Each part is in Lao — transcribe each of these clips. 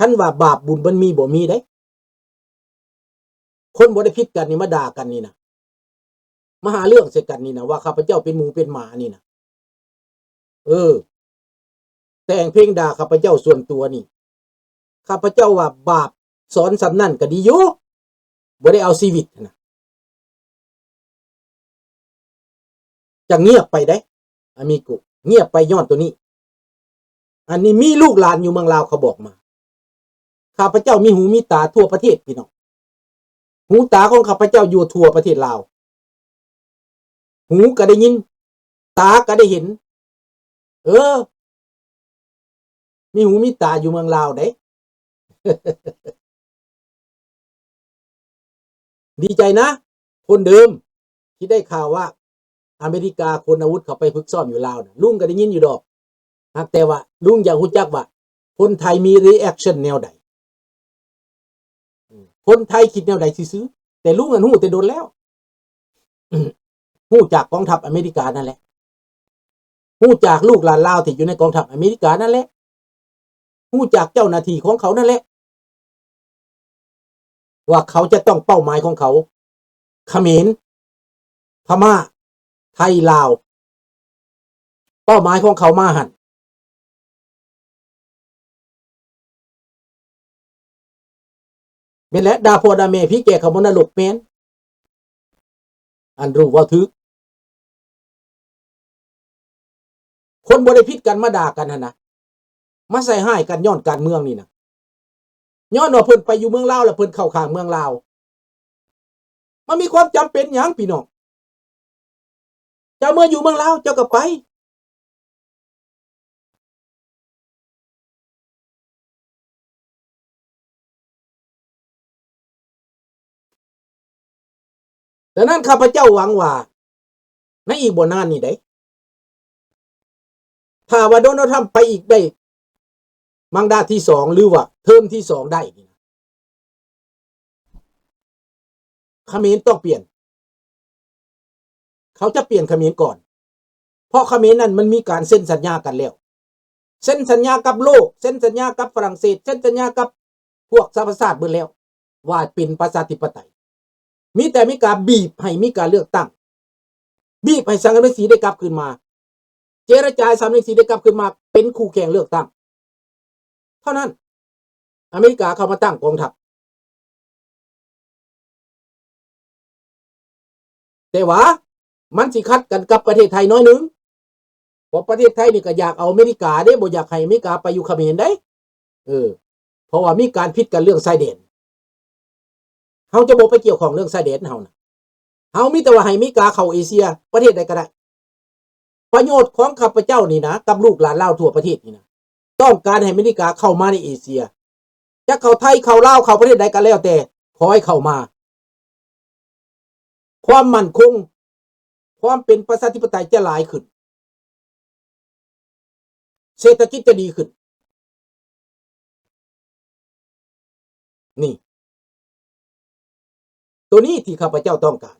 ຄັນວ່າບາບບຸນມັນມີບໍ່ມີເດ້. ຄົນບໍ່ໄດ້ຜິດກັນນີ້ມາດ່າກັນນີ້ນະ ມາຫາເລື່ອງໃສ່ກັນນີ້ນະ ວ່າຂ້າພະເຈົ້າເປັນໝູເປັນໝານີ້ນະ. ເອີ ແຕ່ງເພງດ່າຂ້າພະເຈົ້າສ່ວນຕົວນີ້ ຂ້າພະເຈົ້າວ່າບາບ ສອນສ່ຳນັ້ນກໍດີຢູ່ ບໍ່ໄດ້ເອົາຊີວິດຫັ້ນນະ. ຈະງຽບໄປເດ້ ອາມິໂກ ງຽບໄປຍ້ອນໂຕນີ້. ອັນນີ້ມີລູກຫຼານຢູ່ເມືອງລາວເຂົາບອກມາ. ຂ້າພະເຈົ້າມີຫູມີຕາທົ່ວປະເທດ ພີ່ນ້ອງ. ຫູຕາຂອງຂ້າພະເຈົ້າຢູ່ທົ່ວປະເທດລາວ. ຫູກໍໄດ້ຍິນ, ຕາກໍໄດ້ເຫັນ. ເອີ ມີຫູມີຕາຢູ່ເມືອງລາວເດ້. ດີໃຈນະ ຄົນເດີມທີ່ໄດ້ຂ່າວວ່າອາເມລິກາຂົນອາວຸດເຂົ້າໄປຝຶກຊ້ອມຢູ່ລາວນະ, ລຸງກໍໄດ້ຍິນຢູ່ດອກ. ຫາກແຕ່ວ່າລຸງຢາກຮູ້ຈັກວ່າຄົນໄທມີຣີແອັກຊັນແນວໃດ. ອືມ ຄົນໄທຄິດແນວໃດຊື່ໆ ແຕ່ລຸງນັ້ນຮູ້ແຕ່ດົນແລ້ວ. ຮູ້ຈາກກອງທັບອາເມລິການັ້ນແຫຼະ, ຮູ້ຈາກລູກຫຼານລາວທີ່ຢູ່ໃນກອງທັບອາເມລິການັ້ນແຫຼະ, ຮູ້ຈາກເຈົ້າໜ້າທີ່ຂອງເຂົານັ້ນແຫຼະ ວ່າເຂົາຈະຕ້ອງເປົ້າໝາຍຂອງເຂົາ ຂະເໝນ, ພະມ້າ, ໄທ, ລາວ. ເປົ້າໝາຍຂອງເຂົາມາຫັ້ນ ແມ່ນແຫຼະ, ດ່າພໍ່ດ່າແມ່ ຜີແກ່ເຂົ້າມະນະລົກ ແມ່ນ. ອັນຣູເວົ້າຖືກ. ຄົນບໍ່ໄດ້ຜິດກັນມາດ່າກັນຫັ້ນນະ, ມາໃສ່ຮ້າຍກັນຍ້ອນການເມືອງນີ້ນະ. ຍ້ອນວ່າເພິ່ນໄປຢູ່ເມືອງລາວ ແລ້ວເພິ່ນເຂົ້າຂ້າງເມືອງລາວ. ມັນມີຄວາມຈຳເປັນຫຍັງ ພີ່ນ້ອງ? ເຈົ້າເມືອຢູ່ເມືອງລາວ ເຈົ້າກໍໄປ. ດັ່ງນັ້ນ ຂ້າພະເຈົ້າຫວັງວ່າ ໃນອີກບໍ່ນານນີ້ເດ້ ຖ້າວ່າໂດນັລທຣຳໄປອີກໄດ້ມັງດາທີສອງ ຫຼືວ່າເທີມທີສອງໄດ້ນີ້ນະ ຂະເໝນຕ້ອງປ່ຽນ. ເຂົາຈະປ່ຽນຂະເໝນກ່ອນ ເພາະຂະເໝນນັ້ນມັນມີການເຊັນສັນຍາກັນແລ້ວ. ເຊັນສັນຍາກັບໂລກ, ເຊັນສັນຍາກັບຝຣັ່ງເສດ, ເຊັນສັນຍາກັບພວກສະຫະປະຊາຊາດເບິດແລ້ວ ວ່າເປັນປະຊາທິປະໄຕ. ມີແຕ່ອາເມລິກາບີບໃຫ້ມີການເລືອກຕັ້ງ, ບີບໃຫ້ສາມສິບສີ່ໄດ້ກັບຄືນມາ, ເຈລະຈາສາມສິບສີ່ໄດ້ກັບຄືນມາເປັນຄູ່ແຂ່ງເລືອກຕັ້ງເທົ່ານັ້ນ. ອາເມລິກາເຂົ້າມາຕັ້ງກອງທັບ ແຕ່ວ່າມັນຊິຂັດກັນກັບປະເທດໄທໜ້ອຍໜຶ່ງ ເພາະປະເທດໄທນີ້ກໍຢາກເອົາອາເມລິກາເດ້, ບໍ່ຢາກໃຫ້ອາເມລິກາໄປຢູ່ຂະເໝນເດ້. ເອີ ເພາະວ່າມີການຜິດກັນເລື່ອງຊາຍແດນ. ເຮົາຈະບໍ່ໄປກ່ຽວຂ້ອງເລື່ອງຊາຍແດນເຮົານະ. ເຮົາມີແຕ່ວ່າໃຫ້ອາເມລິກາເຂົ້າເອເຊຍ ປະເທດໃດກໍໄດ້. ປະໂຫຍດຂອງຂ້າພະເຈົ້ານີ້ນະ ກັບລູກຫຼານລາວທົ່ວປະເທດນີ້ນະ ຕ້ອງການໃຫ້ອາເມລິກາເຂົ້າມາໃນເອເຊຍ. ຈະເຂົ້າໄທ ເຂົ້າລາວ ເຂົ້າປະເທດໃດກໍແລ້ວແຕ່ ຂໍໃຫ້ເຂົ້າມາ. ຄວາມໝັ້ນຄົງ, ຄວາມເປັນປະຊາທິປະໄຕຈະຫຼາຍຂຶ້ນ, ເສດຖະກິດຈະດີຂຶ້ນ. ນີ້ ໂຕນີ້ທີ່ຂ້າພະເຈົ້າຕ້ອງການ.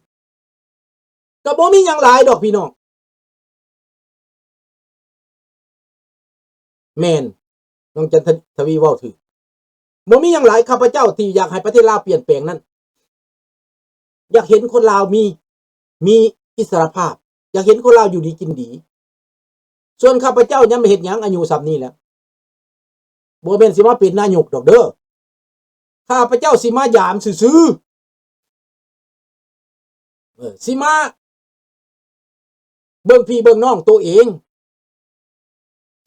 ກໍບໍ່ມີຫຍັງຫຼາຍດອກພີ່ນ້ອງ. ແມ່ນ, ນ້ອງຈັນທະ ທະວີເວົ້າຖືກ. ບໍ່ມີຫຍັງຫຼາຍ, ຂ້າພະເຈົ້າທີ່ຢາກໃຫ້ປະເທດລາວປ່ຽນແປງນັ້ນ ຢາກເຫັນຄົນລາວມີ ມີອິດສະຫຼະພາບ, ຢາກເຫັນຄົນລາວຢູ່ດີກິນດີ. ສ່ວນຂ້າພະເຈົ້າຍັງບໍ່ເຮັດຫຍັງ, ອາຍຸສ່ຳນີ້ແລ້ວ. ບໍ່ແມ່ນຊິມາເປັນນາຍົກດອກເດີ. ຂ້າພະເຈົ້າຊິມາຢາມຊື່ໆ. ເອີ ຊິມາເບິ່ງພີ່ເບິ່ງນ້ອງໂຕເອງ,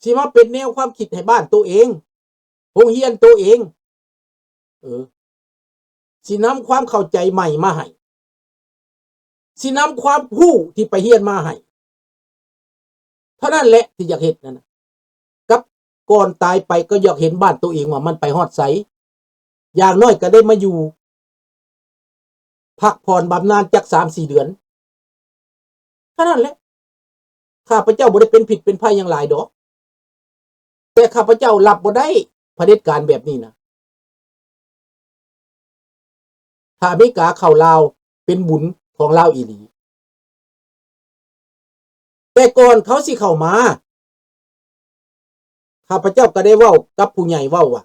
ຊິມາເປັນແນວຄວາມຄິດໃຫ້ບ້ານໂຕເອງ, ໂຮງຮຽນໂຕເອງ. ເອີ ຊິນຳຄວາມເຂົ້າໃຈໃໝ່ມາໃຫ້, ຊິນຳຄວາມຮູ້ທີ່ໄປຮຽນມາໃຫ້. ເທົ່ານັ້ນແຫຼະທີ່ຢາກເຮັດນັ້ນນະ. ກັບກ່ອນຕາຍໄປກໍຢາກເຫັນບ້ານໂຕເອງວ່າມັນໄປຮອດໃສ, ຢ່າງໜ້ອຍກໍໄດ້ມາຢູ່ພັກຜ່ອນບຳນານຈັກສາມສີ່ເດືອນ. ເທົ່ານັ້ນແຫຼະ. ຂ້າພະເຈົ້າບໍ່ໄດ້ເປັນພິດເປັນໄພຫຍັງຫຼາຍດອກ, ແຕ່ຂ້າພະເຈົ້າຮັບບໍ່ໄດ້ຜະເດັດການແບບນີ້ນະ. ຖ້າອາເມລິກາເຂົ້າລາວເປັນບຸນຂອງລາວອີ່ຫຼີ. ແຕ່ກ່ອນເຂົາຊິເຂົ້າມາ, ຂ້າພະເຈົ້າກໍໄດ້ເວົ້າກັບຜູ້ໃຫຍ່ເວົ້າວ່າ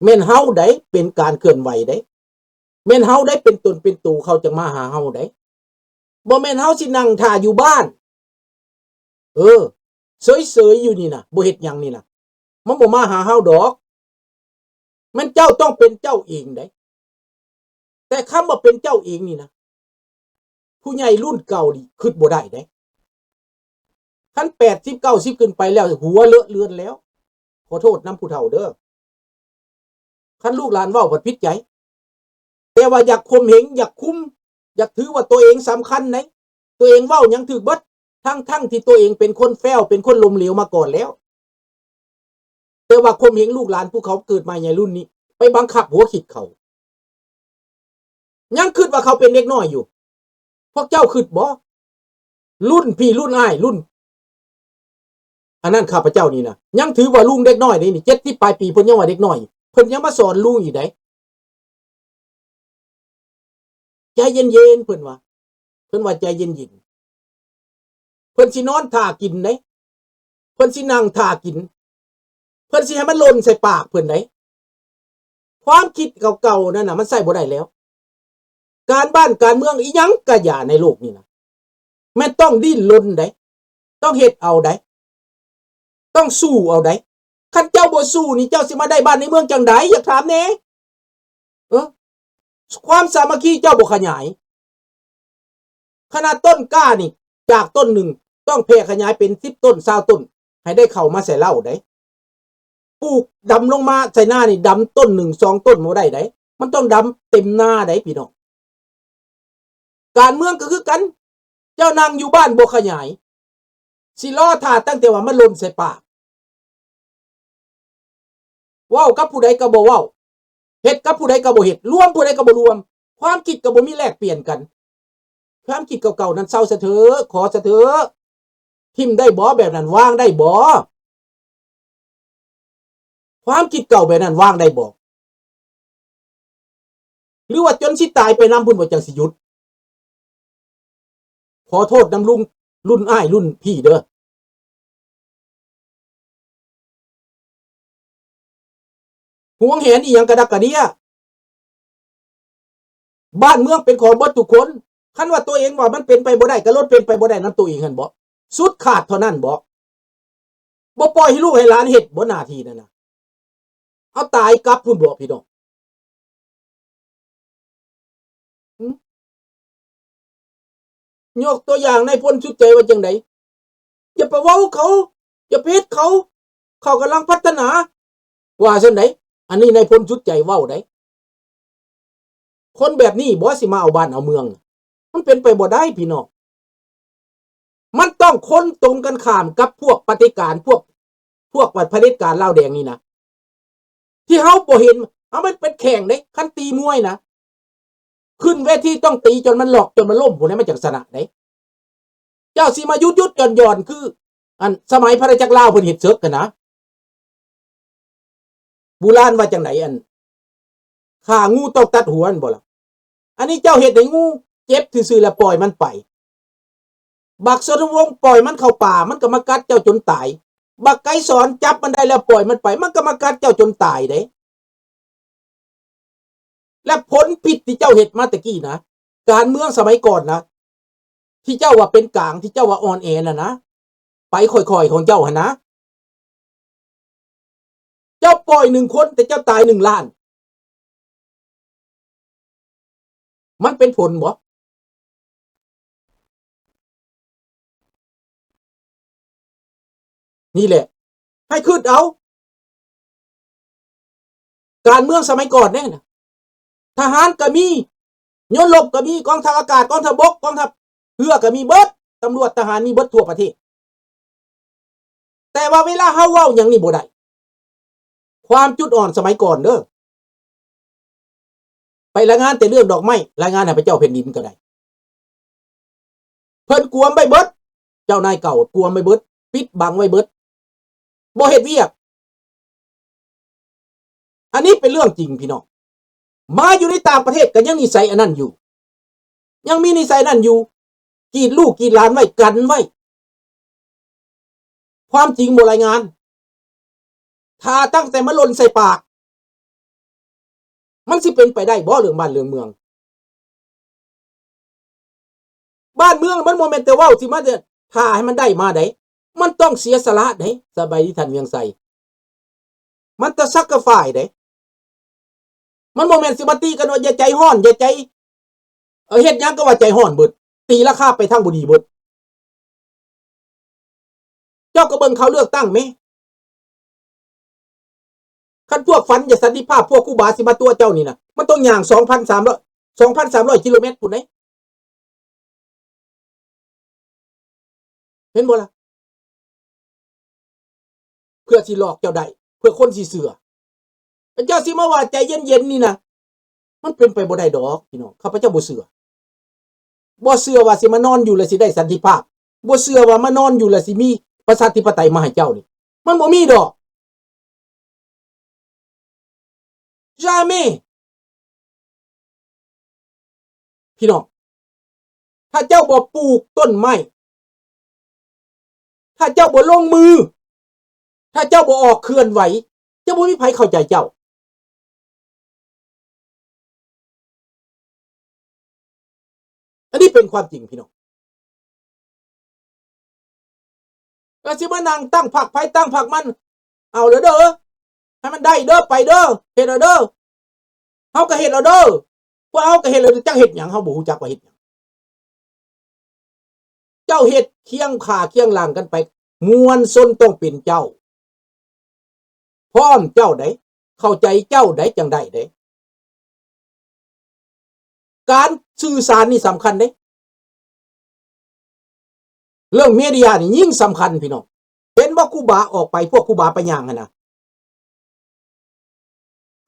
ແມ່ນເຮົາໃດເປັນການເຄື່ອນໄຫວໃດ ແມ່ນເຮົາໃດເປັນຕົນເປັນໂຕ ເຂົາຈັ່ງມາຫາເຮົາໃດ ບໍ່ແມ່ນເຮົາຊິນັ່ງຖ້າຢູ່ບ້ານ ເອີ ເສີຍໆຢູ່ນີ້ນະ ບໍ່ເຮັດຫຍັງນີ້ນະ ມັນບໍ່ມາຫາເຮົາດອກ ແມ່ນເຈົ້າຕ້ອງເປັນເຈົ້າເອງໃດ ແຕ່ຄຳວ່າເປັນເຈົ້າເອງນີ້ນະ ຜູ້ໃຫຍ່ລຸ້ນເກົ່ານີ້ຄິດບໍ່ໄດ້ເດ້ ຄັນແປດສິບເກົ້າສິບຂຶ້ນໄປແລ້ວ ຫົວເລາະເລືອນແລ້ວ ຂໍໂທດນຳຜູ້ເຖົ້າເດີ້ ຄັນລູກຫຼານເວົ້າພັດຜິດໃຈ ແຕ່ວ່າຢາກຂົ່ມເຫງ ຢາກຄຸມ ຢາກຖືວ່າຕົວເອງສຳຄັນໃດ ຕົວເອງເວົ້າຫຍັງຖືກເບິດ ທັງໆທີ່ຕົວເອງເປັນຄົນແຟ້ວ ເປັນຄົນລົ້ມເຫຼວມາກ່ອນແລ້ວ ແຕ່ວ່າຂົ່ມເຫງລູກຫຼານຜູ້ເຂົາເກີດໃໝ່ໃນລຸ້ນນີ້ ໄປບັງຄັບຫົວຄິດເຂົາ ຍັງຄິດວ່າເຂົາເປັນເດັກນ້ອຍຢູ່ ພວກເຈົ້າຄິດບໍ່? ລຸ້ນພີ່ລຸ້ນອ້າຍລຸ້ນ ອັນນັ້ນຂ້າພະເຈົ້ານີ້ນະ ຍັງຖືວ່າລຸງເດັກນ້ອຍເດ້ນີ້ ເຈັດສິບປາຍປີ ເພິ່ນຍັງວ່າເດັກນ້ອຍ ເພິ່ນຍັງມາສອນລຸງອີກໃດ ໃຈເຢັນໆ ເພິ່ນວ່າ ເພິ່ນວ່າໃຈເຢັນໆ ເພິ່ນຊິນອນຖ້າກິນເດ້ ເພິ່ນຊິນັ່ງຖ້າກິນ ເພິ່ນຊິໃຫ້ມັນຫຼົ່ນໃສ່ປາກເພິ່ນໃດ ຄວາມຄິດເກົ່າໆນັ້ນນະ ມັນໃຊ້ບໍ່ໄດ້ແລ້ວ ການບ້ານການເມືອງອີ່ຫຍັງກະຢ່າໃນໂລກນີ້ນະ ແມ່ນຕ້ອງດີ້ນລົນໃດ ຕ້ອງເຮັດເອົາໃດ ຕ້ອງສູ້ເອົາໃດ ຄັນເຈົ້າບໍ່ສູ້ນີ້ ເຈົ້າຊິມາໄດ້ບ້ານໃນເມືອງຈັ່ງໃດ ຢາກຖາມແດ່ ເອີ ຄວາມສາມັກຄີເຈົ້າບໍ່ຂະຫຍາຍ ຂະໜາດຕົ້ນກ້ານີ້ ຈາກຕົ້ນໜຶ່ງຕ້ອງແຜ່ຂະຫຍາຍເປັນສິບຕົ້ນ ຊາວຕົ້ນ ໃຫ້ໄດ້ເຂົ້າມາໃສ່ເລົ້າໃດ ປູກດຳລົງມາໃສ່ນານີ້ ດຳຕົ້ນໜຶ່ງສອງຕົ້ນບໍ່ໄດ້ໃດ ມັນຕ້ອງດຳເຕັມນາໃດພີ່ນ້ອງ ການເມືອງກໍຄືກັນ ເຈົ້ານັ່ງຢູ່ບ້ານບໍ່ຂະຫຍາຍ ຊິລໍຖ້າຕັ້ງແຕ່ວ່າມັນຫຼົ່ນໃສ່ປາກ ເວົ້າກັບຜູ້ໃດກໍບໍ່ເວົ້າ ເຮັດກັບຜູ້ໃດກໍບໍ່ເຮັດ ລວມຜູ້ໃດກໍບໍ່ລວມ ຄວາມຄິດກໍບໍ່ມີແລກປ່ຽນກັນ ຄວາມຄິດເກົ່າໆນັ້ນເຊົາຊະເຖາະ ຂໍຊະເຖາະ ຖິ້ມໄດ້ບໍ່ແບບນັ້ນ ວາງໄດ້ບໍ່? ຄວາມຄິດເກົ່າແບບນັ້ນວາງໄດ້ບໍ່? ຫຼືວ່າຈົນຊິຕາຍໄປນຳພຸ້ນບໍ່ ຈັ່ງຊິຢຸດ? ຂໍໂທດນຳລຸງລຸ້ນອ້າຍລຸ້ນພີ່ເດີ້. ຫວງແຫນອີ່ຫຍັງກະດັກກະເດຍ. ບ້ານເມືອງເປັນຂອງເບິດທຸກຄົນ. ຄັນວ່າຕົວເອງວ່າມັນເປັນໄປບໍ່ໄດ້ ກະລົດເປັນໄປບໍ່ໄດ້ນຳຕົວເອງຫັ້ນເບາະ? ສຸດຂາດເທົ່ານັ້ນເບາະ? ບໍ່ປ່ອຍໃຫ້ລູກໃຫ້ຫຼານເຮັດບໍ່ໜ້າທີ່ນັ້ນນະ? ເອົາຕາຍກັບພຸ້ນເບາະ ພີ່ນ້ອງ? ຫື? ຍົກຕົວຢ່າງນາຍພົນສຸດໃຈວ່າຈັ່ງໃດ? ຢ່າໄປເວົ້າເຂົາ, ຢ່າໄປເຮັດເຂົາ, ເຂົາກຳລັງພັດທະນາ, ວ່າຊັ້ນໃດ? ອັນນີ້ນາຍພົນສຸດໃຈເວົ້າໃດ. ຄົນແບບນີ້ບໍ່ ຊິມາເອົາບ້ານເອົາເມືອງ? ມັນເປັນໄປບໍ່ໄດ້ ພີ່ນ້ອງ. ມັນຕ້ອງຄົນຕົງກັນຂ້າມກັບພວກປະຕິການ ພວກ ພວກວ່າຜະເດັດການລາວແດງນີ້ນະ ທີ່ເຮົາບໍ່ເຫັນ. ເອົາ ມັນເປັນແຂ່ງເດ້ ຄັນຕີມວຍນະ ຂຶ້ນເວທີຕ້ອງຕີຈົນມັນລອກ ຈົນມັນລົ້ມພຸ້ນແຫຼະ ມັນຈັ່ງຊະນະເດ້. ເຈົ້າຊິມາຢຸດໆຢ່ອນໆ ຄືອັນສະໄໝພະນາຈັກລາວເພິ່ນເຮັດເສິກຫັ້ນນະ. ບູລານວ່າຈັ່ງໃດ? ອັນ ຂ້າງູຕ້ອງຕັດຫົວ ແມ່ນບໍ່ລະ? ອັນນີ້ເຈົ້າເຮັດໃຫ້ງູເຈັບຊື່ໆ ແລ້ວປ່ອຍມັນໄປ. ບັກສົນທະວົງ ປ່ອຍມັນເຂົ້າປ່າ ມັນກໍມາກັດເຈົ້າຈົນຕາຍ. ບັກໄກສອນ ຈັບມັນໄດ້ແລ້ວປ່ອຍມັນໄປ ມັນກໍມາກັດເຈົ້າຈົນຕາຍເດ້. ແລະ ຜົນຜິດທີ່ເຈົ້າເຮັດມາແຕ່ກີ້ນະ ການເມືອງສະໄໝກ່ອນນະ ທີ່ເຈົ້າວ່າເປັນກາງ ທີ່ເຈົ້າວ່າອ່ອນແອນະນະ ໄປຄ່ອຍໆຂອງເຈົ້າຫັ້ນນະ ເຈົ້າປ່ອຍໜຶ່ງຄົນ ແຕ່ເຈົ້າຕາຍໜຶ່ງລ້ານ ມັນເປັນຜົນບໍ່? ນີ້ແຫຼະ ໃຫ້ຄິດເອົາ ການເມືອງສະໄໝກ່ອນແດ່ນະ ທະຫານກໍມີ ຍົນລົບກໍມີ ກອງທັບອາກາດ ກອງທັບບົກ ກອງທັບເຮືອກໍມີເບິດ ຕຳຫຼວດ ທະຫານມີເບິດທົ່ວປະເທດ. ແຕ່ວ່າເວລາເຮົາເວົ້າຫຍັງນີ້ບໍ່ໄດ້ ຄວາມຈຸດອ່ອນສະໄໝກ່ອນເດີ້. ໄປລາຍງານແຕ່ເລື່ອງດອກໄມ້ ລາຍງານໃຫ້ພະເຈົ້າແຜ່ນດິນກໍໄດ້. ເພິ່ນກວມໄວ້ເບິດ ເຈົ້ານາຍເກົ່າກວມໄວ້ເບິດ ປິດບັງໄວ້ເບິດ ບໍ່ເຮັດວຽກ. ອັນນີ້ເປັນເລື່ອງຈິງພີ່ນ້ອງ. ມາຢູ່ໃນຕ່າງປະເທດກໍຍັງນິໄສອັນນັ້ນຢູ່ ຍັງມີນິໄສນັ້ນຢູ່ ກຣີດລູກກຣີດຫຼານໄວ້ ກັນໄວ້. ຄວາມຈິງບໍ່ລາຍງານ ຖ້າຕັ້ງແຕ່ມາຫຼົ່ນໃສ່ປາກ ມັນຊິເປັນໄປໄດ້ບໍ່ເລື່ອງບ້ານເລື່ອງເມືອງ? ບ້ານເມືອງມັນບໍ່ແມ່ນແຕ່ເວົ້າຊິມາແຕ່ຖ້າໃຫ້ມັນໄດ້ມາໃດ໋ ມັນຕ້ອງເສຍສະຫຼະໃດ໋ ສະບາຍດີທ່ານວຽງໄຊ ມັນຕ້ອງ sacrifice ໃດ໋ ມັນບໍ່ແມ່ນຊິມາຕິກັນວ່າຢ່າໃຈຮ້ອນ ຢ່າໃຈ ເອີ ເຮັດຫຍັງກໍວ່າໃຈຮ້ອນເບິດ ຕີລາຄາໄປທາງບໍ່ດີເບິດ. ເຈົ້າກໍເບິ່ງເຂົາເລືອກຕັ້ງແມ້ ຄັນພວກຝັນຢາກສັນຕິພາບ ພວກຄູບາຊິມາຕົວະເຈົ້ານີ້ນະ ມັນຕ້ອງຍ່າງສອງພັນສາມຮ້ອຍ ສອງພັນສາມຮ້ອຍກິໂລແມັດພຸ້ນເດ້ ເຫັນບໍ່ລະ? ເພື່ອຊິຫຼອກເຈົ້າໄດ້ ເພື່ອຄົນຊິເຊື່ອ. ເຈົ້າຊິມາວ່າໃຈເຢັນໆນີ້ນະ ມັນເປັນໄປບໍ່ໄດ້ດອກພີ່ນ້ອງ ຂ້າພະເຈົ້າບໍ່ເຊື່ອ ບໍ່ເຊື່ອວ່າຊິມານອນຢູ່ແລ້ວຊິໄດ້ສັນຕິພາບ ບໍ່ເຊື່ອວ່າມານອນຢູ່ແລ້ວຊິມີປະຊາທິປະໄຕມາໃຫ້ເຈົ້ານີ້ ມັນບໍ່ມີດອກ jamais ພີ່ນ້ອງ ຖ້າເຈົ້າບໍ່ປູກຕົ້ນໄມ້ ຖ້າເຈົ້າບໍ່ລົງມື ຖ້າເຈົ້າບໍ່ອອກເຄື່ອນໄຫວ ຈະບໍ່ມີໃຜເຂົ້າໃຈເຈົ້າ. ອັນນີ້ເປັນຄວາມຈິງພີ່ນ້ອງ. ກໍຊິມານັ່ງຕັ້ງພັກໃຜຕັ້ງພັກມັນ ເອົາແລ້ວເດີ ໃຫ້ມັນໄດ້ເດີ ໄປເດີ ເຮັດເອົາເດີ ເຮົາກໍເຮັດເອົາເດີ ພວກເຮົາກໍເຮັດເອົາເດີ ຈັກເຮັດຫຍັງ ເຮົາບໍ່ຮູ້ຈັກວ່າເຮັດຫຍັງ. ເຈົ້າເຮັດຄຽງຂ້າຄຽງຫຼັງກັນໄປ ມວນຊົນຕ້ອງເປັນເຈົ້າ ພ້ອມເຈົ້າໃດ໋ ເຂົ້າໃຈເຈົ້າໃດ໋ ຈັ່ງໄດ້ເດ້. ການສື່ສານນີ້ສຳຄັນເດ້ ເລື່ອງເມເດຍນີ້ຍິ່ງສຳຄັນພີ່ນ້ອງ. ເຫັນບໍ່ ຄູບາອອກໄປ ພວກຄູບາໄປຍ່າງຫັ້ນນະ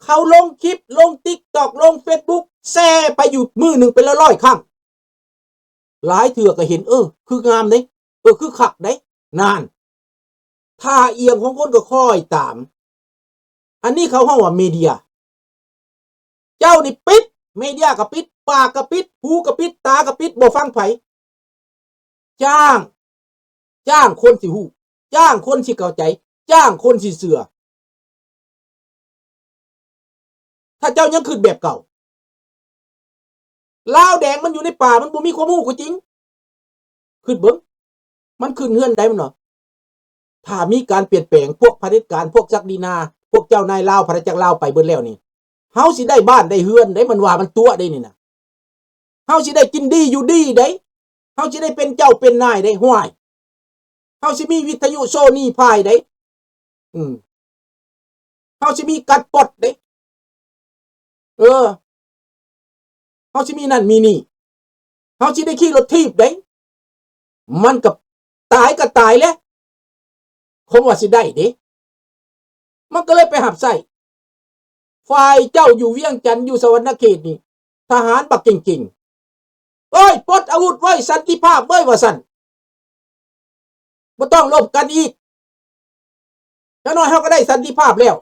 ເຂົາລົງຄລິບ ລົງ TikTok ລົງ Facebook ແຊໄປຢູ່ມື້ໜຶ່ງເປັນຮ້ອຍໆຄັ້ງ ຫຼາຍເທື່ອກໍເຫັນ ເອີ ຄືງາມເດ້ ເອີ ຄືຄັກເດ້ ນັ້ນ ທ່າອ່ຽງຂອງຄົນກໍຄ້ອຍຕາມ. ອັນນີ້ເຂົາເວົ້າວ່າເມເດຍ ເຈົ້ານີ້ປິດ ເມເດຍກໍປິດ ປາກກໍປິດ ຫູກໍປິດ ຕາກໍປິດ ບໍ່ຟັງໃຜ. ຈ້າງ ຈ້າງຄົນຊິຮູ້ ຈ້າງຄົນຊິເຂົ້າໃຈ ຈ້າງຄົນຊິເຊື່ອ. ຖ້າເຈົ້າຍັງຄິດແບບເກົ່າ ລາວແດງມັນຢູ່ໃນປ່າ ມັນບໍ່ມີຄວາມຮູ້ກໍຈິງ ຄິດເບິ່ງ ມັນຂຶ້ນເຮືອນໃດມັນເນາະ. ຖ້າມີການປ່ຽນແປງ ພວກຜະເດັດການ ພວກສັກດິນາ ພວກເຈົ້ານາຍລາວ ພະນາຈັກລາວໄປເບິດແລ້ວນີ້ ເຮົາຊິໄດ້ບ້ານໄດ້ເຮືອນໃດ໋ ມັນວ່າມັນຕົວະໄດ໋ນີ້ນະ. ເຮົາຊິໄດ້ກິນດີຢູ່ດີໃດ໋ ເຮົາຊິໄດ້ເປັນເຈົ້າເປັນນາຍໃດ໋ ຫ້ວຍ ເຮົາຊິມີວິທະຍຸໂຊນີພາຍໃດ໋ ອືມ ເຮົາຊິມີກັດປອດເດ້ ເອີ ເຮົາຊິມີນັ້ນມີນີ້ ເຮົາຊິໄດ້ຂີ່ລົດຖີບເດ້. ມັນກໍຕາຍກໍຕາຍແຫຼະ ຄົນວ່າຊິໄດ້ເດ້ ມັນກໍເລີຍໄປຮັບໃຊ້. ຝ່າຍເຈົ້າຢູ່ວຽງຈັນ ຢູ່ສະຫວັນນະເຂດນີ້ ທະຫານບັກເກັ່ງໆ ເອີຍ ປົດອາວຸດເວີຍ ສັນຕິພາບເວີຍ ວ່າຊັ້ນ ບໍ່ຕ້ອງລົບກັນອີກ ຢ່າງໜ້ອຍເຮົາກໍໄດ້ສັນຕິພາບແລ້ວ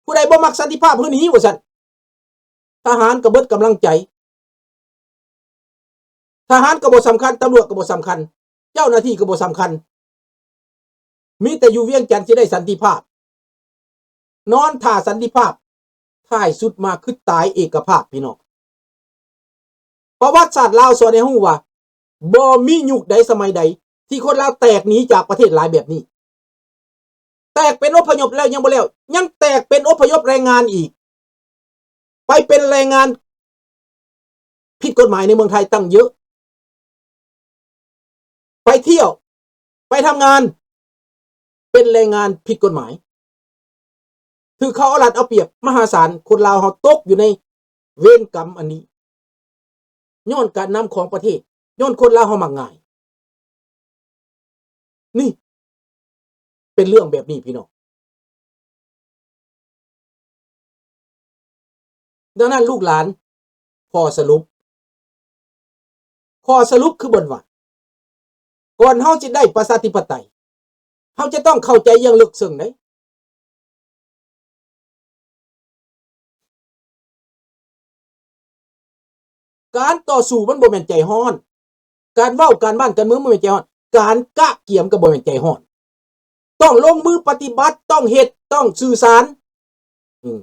ຜູ້ໃດບໍ່ມັກສັນຕິພາບ ຄືໜີ ວ່າຊັ້ນ. ທະຫານກໍເບິດກຳລັງໃຈ ທະຫານກໍບໍ່ສຳຄັນ ຕຳຫຼວດກໍບໍ່ສຳຄັນ ເຈົ້າໜ້າທີ່ກໍບໍ່ສຳຄັນ ມີແຕ່ຢູ່ວຽງຈັນຊິໄດ້ສັນຕິພາບ ນອນຖ້າສັນຕິພາບ ທ້າຍສຸດມາຄືຕາຍເອກະພາບ ພີ່ນ້ອງ. ປະຫວັດສາດລາວສອນໃຫ້ຮູ້ວ່າ ບໍ່ມີຍຸກໃດສະໄໝໃດ ທີ່ຄົນລາວແຕກໜີຈາກປະເທດຫຼາຍແບບນີ້. ແຕກເປັນອົບພະຍົບແລ້ວຍັງບໍ່ແລ້ວ ຍັງແຕກເປັນອົບພະຍົບແຮງງານອີກ ໄປເປັນແຮງງານຜິດກົດໝາຍໃນເມືອງໄທຕັ້ງເຍອະ ໄປທ່ຽວ ໄປທຳງານ ເປັນແຮງງານຜິດກົດໝາຍ ຖືກເຂົາເອົາລັດເອົາປຽບມະຫາສານ. ຄົນລາວເຮົາຕົກຢູ່ໃນເວນກຳອັນນີ້ ຍ້ອນການນຳຂອງປະເທດ ຍ້ອນຄົນລາວເຮົາມັກງ່າຍ. ນີ້ເປັນເລື່ອງແບບນີ້ພີ່ນ້ອງ. ດັ່ງນັ້ນລູກຫຼານ ຂໍ້ສະຫຼຸບ ຂໍ້ສະຫຼຸບຄືເບິ່ງວ່າ ກ່ອນເຮົາຈະໄດ້ປະຊາທິປະໄຕ ເຮົາຈະຕ້ອງເຂົ້າໃຈຢ່າງເລິກເຊິ່ງເດ້. ການຕໍ່ສູ້ມັນບໍ່ແມ່ນໃຈຮ້ອນ ການເວົ້າການບ້ານການເມືອງບໍ່ແມ່ນໃຈຮ້ອນ ການກະກຽມກໍບໍ່ແມ່ນໃຈຮ້ອນ ຕ້ອງລົງມືປະຕິບັດ ຕ້ອງເຮັດ ຕ້ອງສື່ສານ ອືມ